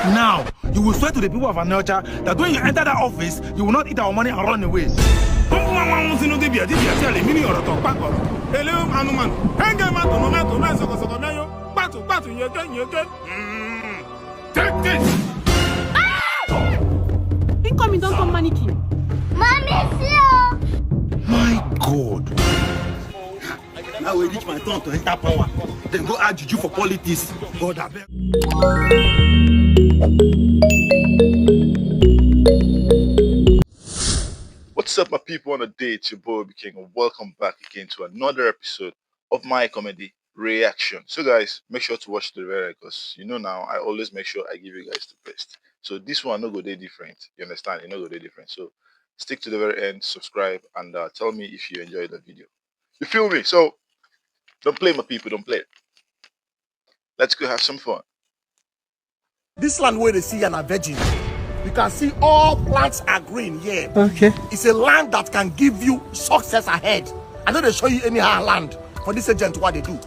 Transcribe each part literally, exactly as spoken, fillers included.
Now, you will swear to the people of Aniocha that when you enter that office, you will not eat our money and run away. Ụmụ nwa nwa nwụsị n'ụdị bịa, dibịa tell me, mini ọ̀rọ̀ tó pa kọ̀rọ̀. Ele anụmanụ, henge mmadụ, mmadụ, mmadụ, sọkọ, sọkọ, meyo, kpatụ, kpatụ, nyeke, nyeke. Mm. Take this! Incoming don turn mannequin. Mommy, see o. My God. Now we reach my turn to enter power. Then go add juju for politics. God, I beg. What's up, my people? On a day, it's your boy B King, and welcome back again to another episode of my comedy reaction. So, guys, make sure to watch the very end because you know now I always make sure I give you guys the best. So this one no go dey different. You understand? You no go dey different. So stick to the very end, subscribe, and uh, tell me if you enjoyed the video. You feel me? So don't play, my people. Don't play. Let's go have some fun. This land where they see and a virgin. You can see all plants are green here. Okay. It's a land that can give you success ahead. I know they show you anyhow land for this agent what they do.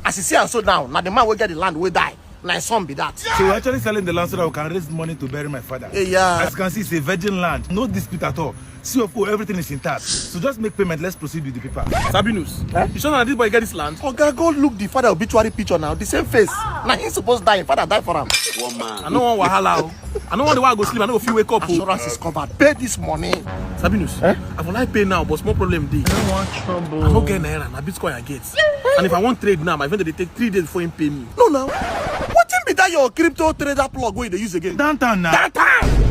As you see and so now, now the man will get the land will die. My son be that. So we're actually selling the land so that we can raise money to bury my father. Eh, yeah. As you can see, it's a virgin land. No dispute at all. C F O, everything is intact. So just make payment. Let's proceed with the paper. Sabinus, eh? You sure that this boy get this land? Oga, go look the father obituary picture now. The same face. Now he's supposed to die. Father die for him. One man. I no want wahala o. I no want the way I go sleep. I no go fit wake up o. Assurance is covered. Pay this money. Sabinus, eh? I for like pay now, but small problem dey. I don't want trouble. I no get naira. Na Bitcoin I get. And if I want trade now, my vendor dey take three days before him pay me. No, now. What be that your crypto trader plug wey you dey use again? Downtown now. Downtown.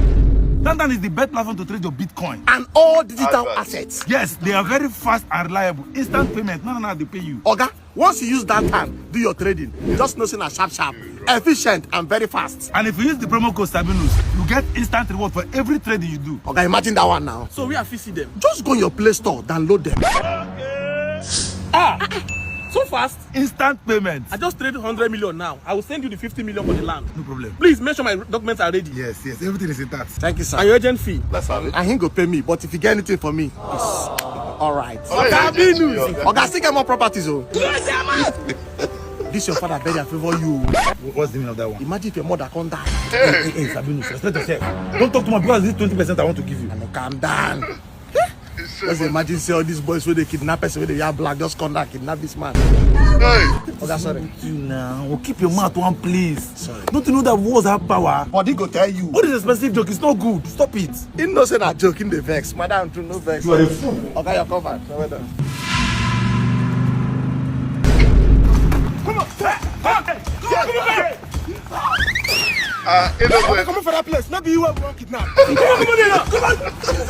Downtown is the best platform to trade your Bitcoin and all digital assets. Yes, they are very fast and reliable. Instant payment. No, no, no, they pay you. Oga, once you use Downtown, do your trading. You just know say na sharp, sharp, efficient, and very fast. And if you use the promo code Sabinus, you get instant reward for every trade you do. Oga, imagine that one now. So we are fit see them. Just go your Play Store, download them. Ah, so fast. Instant payment. I just traded hundred million now. I will send you the fifty million for the land. No problem. Please make sure my documents are ready. Yes, yes, everything is intact. Thank you, sir. And your agent fee? That's how it. I ain't go pay me, but if you get anything for me, it's all right. All right. Oga, still get more properties o. This your father better favor you. What's the meaning of that one? Imagine if your mother come die. Hey, hey, hey, Sabinus, respect yourself. Don't talk too much because this twenty percent I want to give you. And calm down. Just imagine say all these boys wey dey kidnap person wey dey wear black just come down kidnap this man. Hey. Oga, sorry. You now, well, keep your mouth one place. Sorry. Don't you know that words have power? Body go tell you. All this expensive joke is not good. Stop it. He know say na joke, he dey vex. Madam, do no vex. You are a fool. Oga, you're covered. Well done. Come on. Come on. Come on. Ah, it don't work. Come on for that place. Not be you who wan kidnap. Come on, come on, come on. Jesus!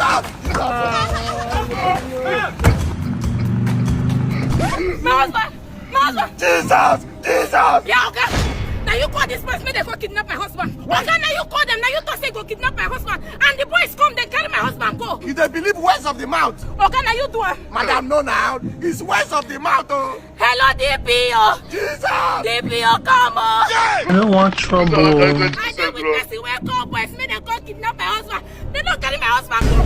My husband! My husband! Jesus! Jesus! Yeah, Oga. Now you call this person, make they go kidnap my husband. Oga, now you call them, now you talk say go kidnap my husband. And the boys come, they carry my husband go. You dey believe words of the mouth. Oga, now you do am. Madam, no now. It's words of the mouth, oh. Hello, D P O. Jesus! D P O, come on. I don't want trouble. I dey with person wey call boys, make they go kidnap my husband. They no carry my husband go.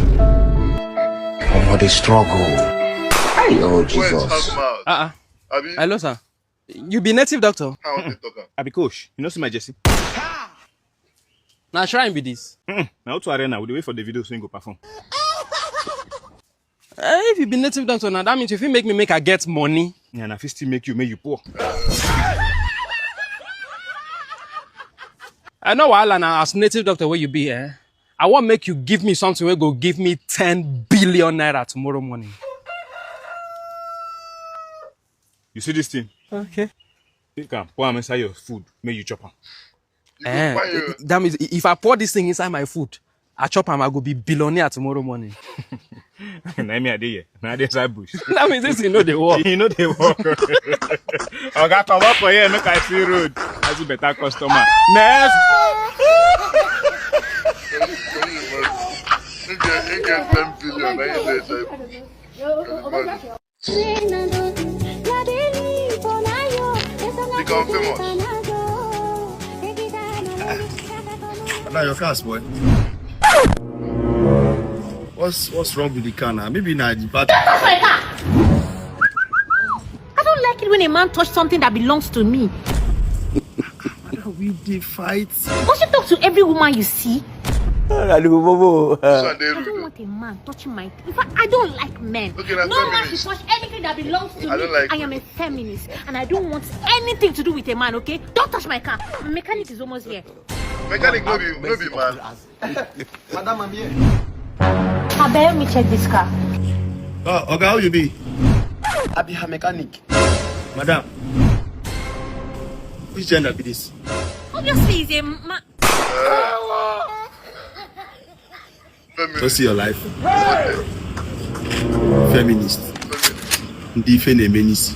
Omo, the struggle. Hey, oh, Jesus. Uh-uh. Hello, sir. You be native doctor? I want to talk am. I be coach. You know see my jersey? Na shrine be this. Mm-mm. Na Otu Arena. We dey wait for the video so he go perform. Eh, if you be native doctor, now that means if you make me make I get money. Yeah, na fit still make you, make you poor. I know wahala na as native doctor wey you be, eh? I wan make you give me something wey go give me ten billion naira tomorrow morning. You see this thing? Okay. Take am, pour am inside your food, make you chop am. Eh, that means if I pour this thing inside my food, I chop am, I go be billionaire tomorrow morning. Na me I dey here. Na dey inside bush. That means this thing no dey work. You know they work. Oga, come up for here, make I see road. I see better customer. Next. He get, he get ten billion, na him dey inside bush. Become famous. Now your car spoil. What's what's wrong with the car now? Maybe na the battery. Don't touch my car! I don't like it when a man touch something that belongs to me. We dey fight. Must you talk to every woman you see? Adubobobo. This one dey I don't rude. Want a man touching my. In fact, I don't like men. Okay, na No man should feminist. Touch anything that belongs to I me. don't like I am a feminist, and I don't want anything to do with a man. Okay? Don't touch my car. Mechanic is almost here. Mechanic no be no be man. Madam, I'm here. Abeg, help me check this car. Oh, Oga, how you be? I be her mechanic. Madam, which gender be this? Obviously, he's a man. Go see your life. Feminist. Ndị ife na-eme n'isi.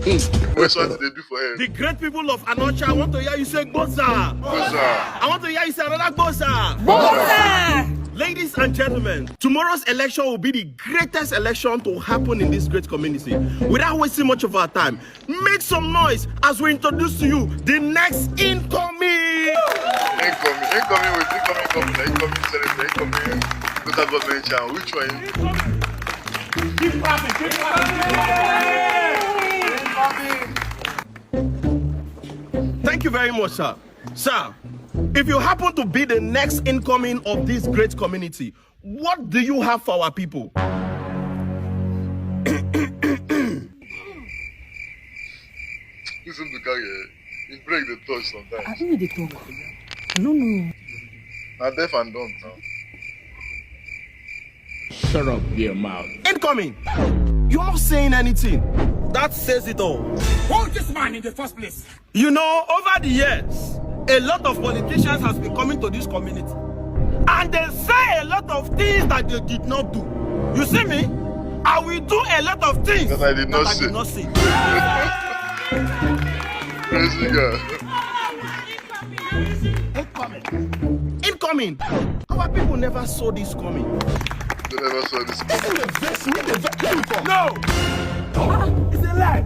Wait, what they do for him? The great people of Anocha, I want to hear you say Gboza. Gboza. I want to hear you say another Gboza. Gboza. Ladies and gentlemen, tomorrow's election will be the greatest election to happen in this great community. Without wasting much of our time, make some noise as we introduce to you the next incoming. Incoming, incoming with incoming governor, incoming senator, incoming local government chair. Which one? Keep clapping, keep clapping. Thank you very much, sir. Sir, if you happen to be the next incoming of this great community, what do you have for our people? This is the guy here. He break the touch sometimes. I know they talk. No, no. Now deaf and dumb now. Shut up, your mouth. Incoming! You're not saying anything. That says it all. Who is this man in the first place? You know, over the years, a lot of politicians has been coming to this community. And they say a lot of things that they did not do. You see me? I will do a lot of things That I did not that I say. Did not say. Crazy guy. Incoming. Incoming. Our people never saw this coming. They never saw this. This is the best. We the best. No. It's a lie.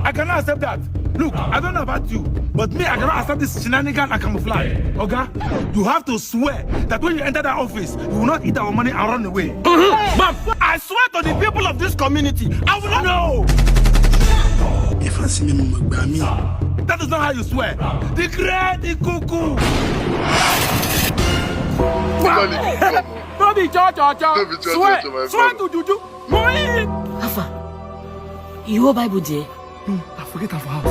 I cannot accept that. Look, I don't know about you, but me, I cannot accept this shenanigan and camouflage. Okay? You have to swear that when you enter that office, you will not eat our money and run away. But I swear to the people of this community, I will not know. If I see me, Mama, me. That is not how you swear. The great Ikuku. Nobody come on. No be cho cho cho. No be cho cho Swear, cho, my swear brother. To juju. Moi. Alpha, you hold Bible there? No, I forget her for house.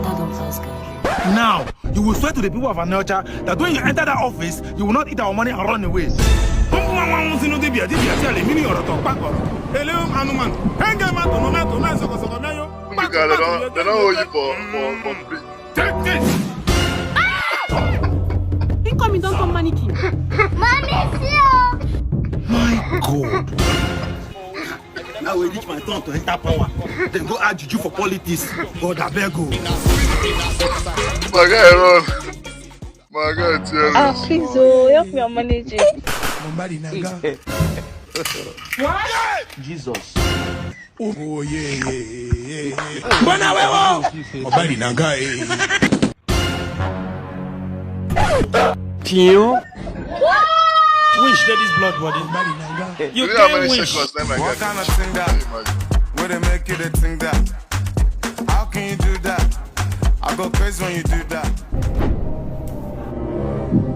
That don't sound scary. Now, you will swear to the people of Anocha that when you enter that office, you will not eat our money and run away. Hello, Anuman. Henge man, to no man, to man, soko, soko, na yo. Because they don't, they don't hold you for for for free. Take this. Incoming don come mannequin. My God. Now we reach my turn to enter power. Then go add juju for politics. God, I beg you. My guy run. My guy tear Ah, us. please, oh, help me and manage it. Mobali nanga. Jesus. Oh yeah, yeah, yeah, yeah. Bana wewe. Mobali nanga, eh. Pion. Which dey this blood body? Mobali nanga. You You know how get many wish. seconds that my What guy? kind of thing that? Imagine. Where they make you the thing that? How can you do that? I go crazy when you do that.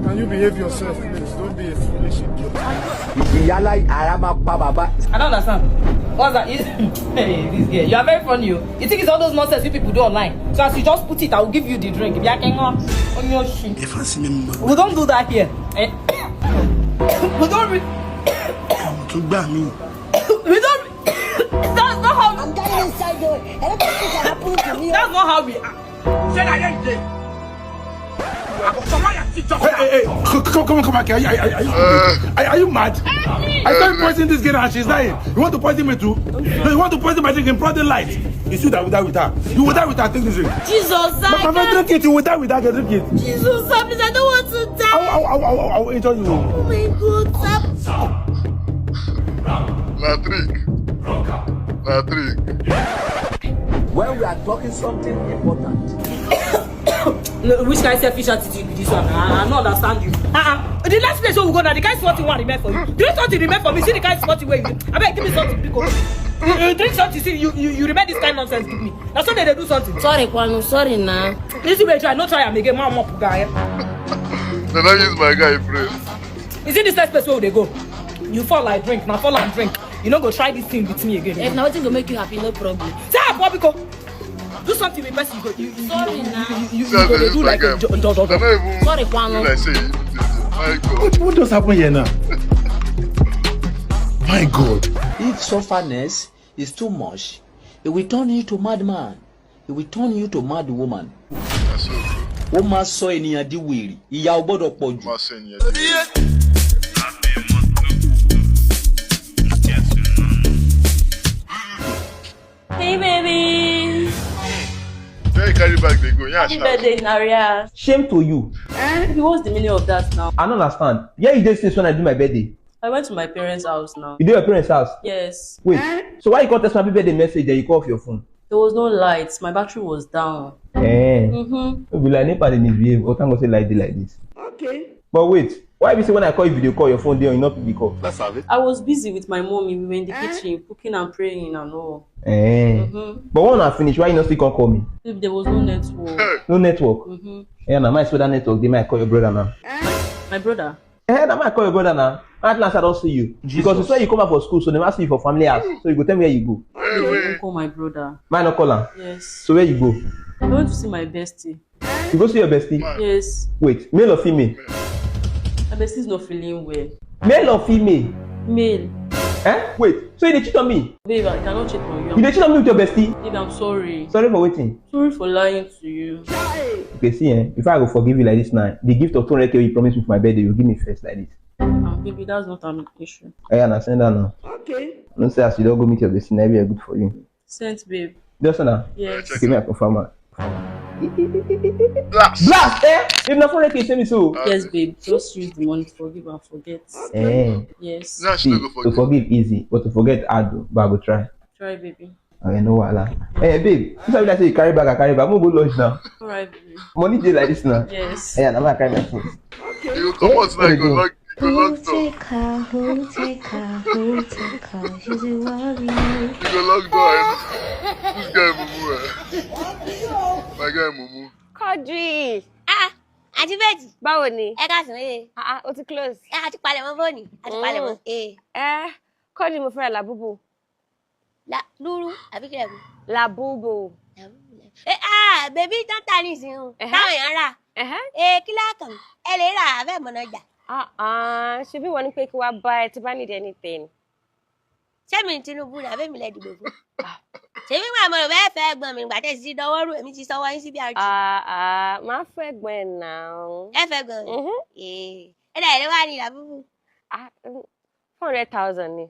Can you behave yourself, please? Don't be a foolish idiot. Ìyálà ara máa pa bàbá. I don't understand. What's that? Is hey, this girl. You are very funny. Oh. You think it's all those nonsense you people do online? So as you just put it, I will give you the drink. If you can on your shit. If I see me, We don't do that here. Eh? We don't. Re- to gbà mí. We don't. That's not how. I'm dying inside though. A lot of things are happening to me. That's not how we are. Say that again. I go come out and sit down. Hey, hey, hey, come, come, come, come back here. Are you, are, you- are, you- are, are you mad? I can't poison this girl and she's dying. You want to poison me too? No, you want to poison my drink in broad daylight? You see that we die with her. You will die with her. Take this drink. Jesus, My, my friend, drink it. You will die with that girl. Drink it. Jesus, please, I don't want to die. I will, I will, I will, I will, I will enjoy you. Oh my God, stop. Na trick. Na trick. When we are talking something important. No, which kind of selfish attitude be this one? I, I don't understand you. Uh-uh. The last place where we go now, the kind of something one remain for you. Do you something remain for me? See the kind of something where you. I beg, give me something, pick up. You, you drink something, see, you, you, you remain this kind nonsense with me. That's what they do something. Sorry, Kwanu. Sorry, nah. This way, try, no try am again, man, mop guy. They don't use my guy brain. You see this next place where they go? You fall like drink, now fall and drink. You no go try this thing with me again. If na wetin go make you happy, no problem. Say, ah, Bobby, come. Do something with person. You, you, you, Sorry, you, nah. you, you, Say you go they dey use do my like guy. a jo- jo- jo- They jo- don't even Sorry, do Kwanu. like say you do this. My God. What, what just happened here now? My God. If sufferness is too much, it will turn you to madman. It will turn you to mad woman. That's so. Ó máa sọ ènìyàn di wèrè. Ìyà ò gbọ́dọ̀ pọ̀ jù. My senior. Hey, baby. Where you carry bag they go? Yeah, Happy birthday, Naria. Shame to you. Baby, what's the meaning of that now? I don't understand. Yeah, you dey since when I do my birthday. I went to my parents' house now. You dey your parents' house. Yes. Wait. So why you come text me happy birthday message then you call off your phone? There was no light. My battery was down. Eh. Mm-hmm. No be like nepa dey misbehave. Oh, thank God say light dey like this. Okay. But wait, why be say when I call you video call, your phone dey on, you no pick the call? I was busy with my mommy. We were in the kitchen cooking and praying and all. Eh. Mm-hmm. But when I finish, why you no still come call me? Babe, there was no network. No network. Mm-hmm. Yeah, na my that network. They might call your brother now. My brother. Eh, na my call your brother now. At last I don't see you because you swear you come out for school, so they ask you for family house, so you go tell me where you go. Babe, I didn't call my brother. Mine no call am. Yes. So where you go? I went to see my bestie. You go see your bestie. Yes. Wait, male or female? My bestie is not feeling well. Male or female? Male. Eh? Wait, so you dey cheat on me? Babe, I cannot cheat on you. You dey cheat on me with your bestie? Babe, I'm sorry. Sorry for waiting. Sorry for lying to you. Okay, see, eh? Before I go forgive you like this now, the gift of two hundred K you promised me for my birthday, you give me first like this. Ah, baby, that's not an issue. I understand that now. Okay. No say as you don't go meet your bestie, na be good for you. Sent, babe. Just now. Yes. Give me a confirmer. Blast. Blast, eh? If na four hundred K, send me so. Yes, babe. Just use the money to forgive and forget. Eh. Yes. Now she See, no go to forgive. Forgive easy, but to forget hard, though. But I go try. Try, baby. Okay, no wahala. Eh, babe, you sabi that say you carry bag, I carry bag. I'm gonna go lunch now. All right, baby. Money dey like this now. Yes. Eh, I'm gonna carry my phone. You come out now, you go lock, you go lock door. Take her, who take her, who take her? She's a worry. You go lock door. Eh? This guy mumu. Eh? My guy mumu. Quadri. Ah, Aunty Betty. Báwo ni? Ẹ káàsán, eh. Ah, ah, o ti close. Ẹ, a ti palẹ̀ mọ́ fóònù. A ti palẹ̀ mọ́. Eh. Ẹ, Quadri, mo fẹ́ ra Labubu. La lúrú àbí kílẹ̀ mi. Labubu. Eh, ah, bèbí tó ń ta nísìnyí o. Ẹ̀hẹ́. Táwọn èèyàn rà. Ẹ̀hẹ́. Eh, kí lákàn? Ẹ lè rà abẹ́ mọ̀nà jà. Ah, ah, ṣebí wọ́n ní pé kí wá bá ẹ tí bá need anything. Ṣé mi Tinubu ni àbí mi lẹ dìbò fún? Ṣé mi máa mọ̀ bẹ́ẹ̀ fẹ́ gbọ́n mi ìgbà tẹ́ ẹ ti dọwọ́ rú èmi ti sọwọ́ yín síbi àjò? Ah, ah, máa fẹ́ gbọ́n ẹ̀ náà. Ẹ fẹ́ gbọ́n mi. Mhm. Eh, ẹ dà ẹ lè wá ní ìlà búbù. Ah, mm, four hundred thousand ni.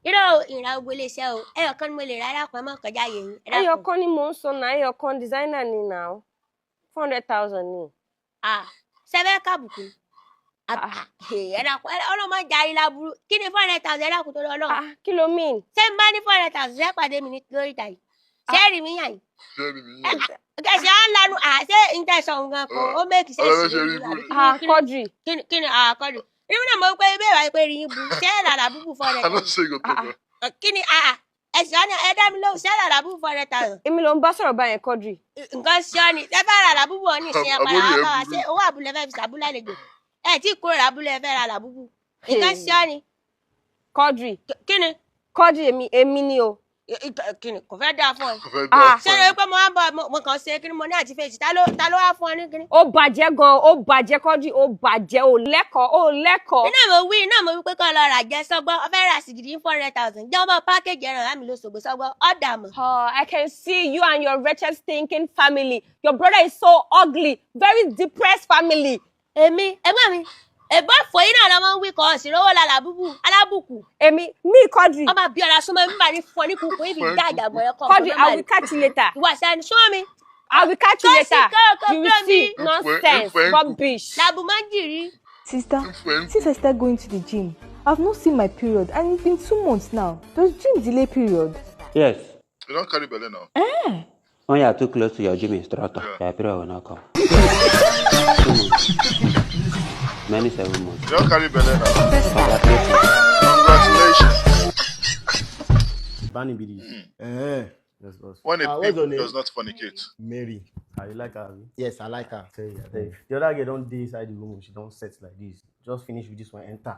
Irọ́ o, ìrà gbogbo iléeṣẹ́ o. Ẹyọ kan ni mo lè rà, ẹ dákun, ẹ má kọjá àyè yín. Ẹ dákun. Ẹyọ kan ni mò ń sọ náà, ẹyọ kan designer ni náà. Four hundred thousand ni. Ah, ṣé ẹ fẹ́ kábùkù? Ah, ah, ẹ dákun, ẹ, Ọlọ́run má jẹ́ a rí láburú. Kí ni four hundred thousand, ẹ dákun, torí Ọlọ́run? Ah, kí ló mean? Ṣé n bá ní four hundred thousand, ṣé ẹ pàdé mi ní lórí ìta yìí? Ṣé ẹ rí mi yàn yín? Jerry mi yẹn. Kẹ̀sì á lanu, à, ṣé n tẹ́ sọ nǹkan kan? Ó make sense. Ọlọ́run ṣe rí ibú. Ah, Quadri. Kí ni, kí ni, ah, Quadri? Irú náà mo pé ibẹ̀ wáyé pé rí yín bu. Ṣé ẹ rà Labubu four hundred thousand? I don't say go talk. Kí ni, ah, ah, ẹ sì ọ́ ni, ẹ dá mi lóhùn, ṣé ẹ rà Labubu four hundred thousand? Èmi ló ń bá sọ̀rọ̀ báyẹn, Quadri. Nǹkan ṣe ọ́ ni, ẹ fẹ́ rà Labubu ọ ní ìsìn Àbórí apàdà ẹ̀ wá bá wa, burú. Ṣé owó àbúlé fẹ́ fi ṣàbúlé àlejò? Ẹ tí kúrò lábúlé, ẹ fẹ́ rà Labubu. Nǹkan ṣe ọ́ ni. Quadri. K- Kí ni? Quadri, èmi, èmi ni o. I- i- Kí ni? Kò fẹ́ dáa fún ọ. Kò fẹ́ Ah. dá Ṣé fún ló ẹ. yẹ pé mo wá ń bọ̀, mo- mo kàn ṣe kí ni mo ní àti fèsì? Ta ló, ta ló wá fún ọ ní kí ni? Ó bàjẹ́ gan, ó bàjẹ́, Quadri, ó bàjẹ́, ó lẹ́kọ̀ọ́, ó lẹ́kọ̀ọ́. Iná mo wí, iná mo wí pé kọ́ lọ rà jẹ́ sọ́gbọ́, ọ fẹ́ ra sìgìdì ní four hundred thousand. Jẹ́ ọmọ package ẹran mi ló ṣògbó sọ́gbọ́, ọ̀dà mọ̀. Oh, I can see you and your wretched stinking family. Your brother is so ugly, very depressed family. Èmi, ẹ̀gbọ́n mi, èbó fòyí náà lọ́mọ ń wí kọ́ ọ̀sìn lówó lálàbùkù, alábùkù. Èmi, mi Quadri. Ọmọ àbí ọ̀rá súnmọ́ mi bá ní fọ ní kúkú, ibi ìjà àjàgbọ̀n ẹ̀kọ́. Quadri, I will catch you later. Ìwà sẹ́ni súnmọ́ mi. I will catch you Kọ́sì later. kọ́kọ́ You bí will see omi. nonsense, rubbish. Làbù máa ń jìrì. Sister, since I started going to the gym, I've not seen my period and it's been two months now. Does gym delay period? Yes. You don't carry belle now. Eh? When you are too close to your gym instructor, your period will not come. Two months. Many seven months. You don't carry belle now. Congratulations. Congratulations. Annie be this. Eh. Yes, boss. When a Ah, what's your pimp name? Does not fornicate. Mary. I like her. Abi? Yes, I like her. Tell you, I tell you. The other girl don't dey inside the room. She don't set like this. Just finish with this one. Enter.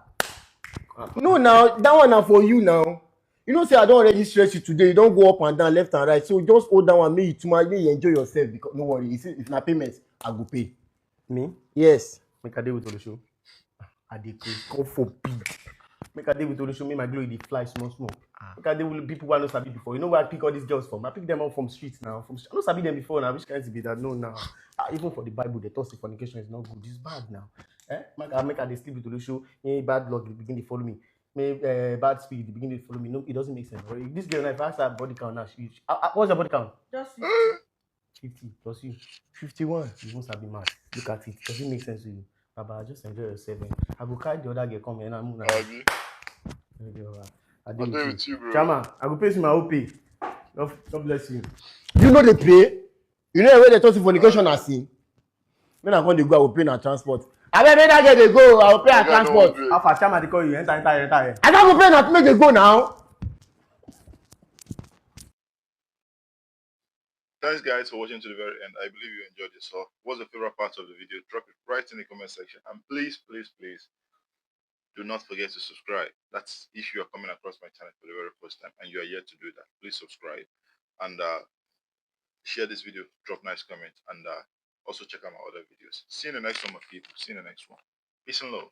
No, now that one na for you now. You know say I don already stress you today. You don go up and down, left and right. So just hold that one. Make you too much. Make you enjoy yourself. Because no worry. You see, if na payment, I go pay. Me? Yes. Make I dey with Olusho. I dey craze. God forbid. Make I dey with Olusho. Make my glory dey fly small small. Make I dey with people wey I no sabi before. You know where I pick all these girls from? I pick them up from streets now. From I no sabi them before now. Which kind thing be that? No, now. Ah, even for the Bible, they talk say fornication is not good. It's bad now. Eh? Make I make I dey sleep with Olusho. May bad luck begin to follow me. May uh, bad spirit begin to follow me. No, it doesn't make sense. This girl, now, if I ask her body count now, she, she, uh, uh, what's your body count? Just Fifty plus you. Fifty-one. You must have been mad. Look at it. Does it make sense to you? Baba, just enjoy yourself. Eh? I go carry the other girl come here and move now. Abi, Enjoy her. I I deal dey with with you. You, bro. Chairman, I go pay you my O P. God, God bless you. You know they pay. You know where they talk to fornication as sin. When I come, they go. I will pay na transport. I bet make that girl they go. I will pay her That girl no transport. wan pay. How far, Chairman, they call you? Enter, enter, enter here. I can't go pay na make they go now. Thanks, guys, for watching to the very end. I believe you enjoyed yourself. What's your favorite part of the video? Drop it right in the comment section. And please, please, please, do not forget to subscribe. That's if you are coming across my channel for the very first time and you are yet to do that. Please subscribe and uh, share this video. Drop nice comments and uh, also check out my other videos. See you in the next one, my people. See you in the next one. Peace and love.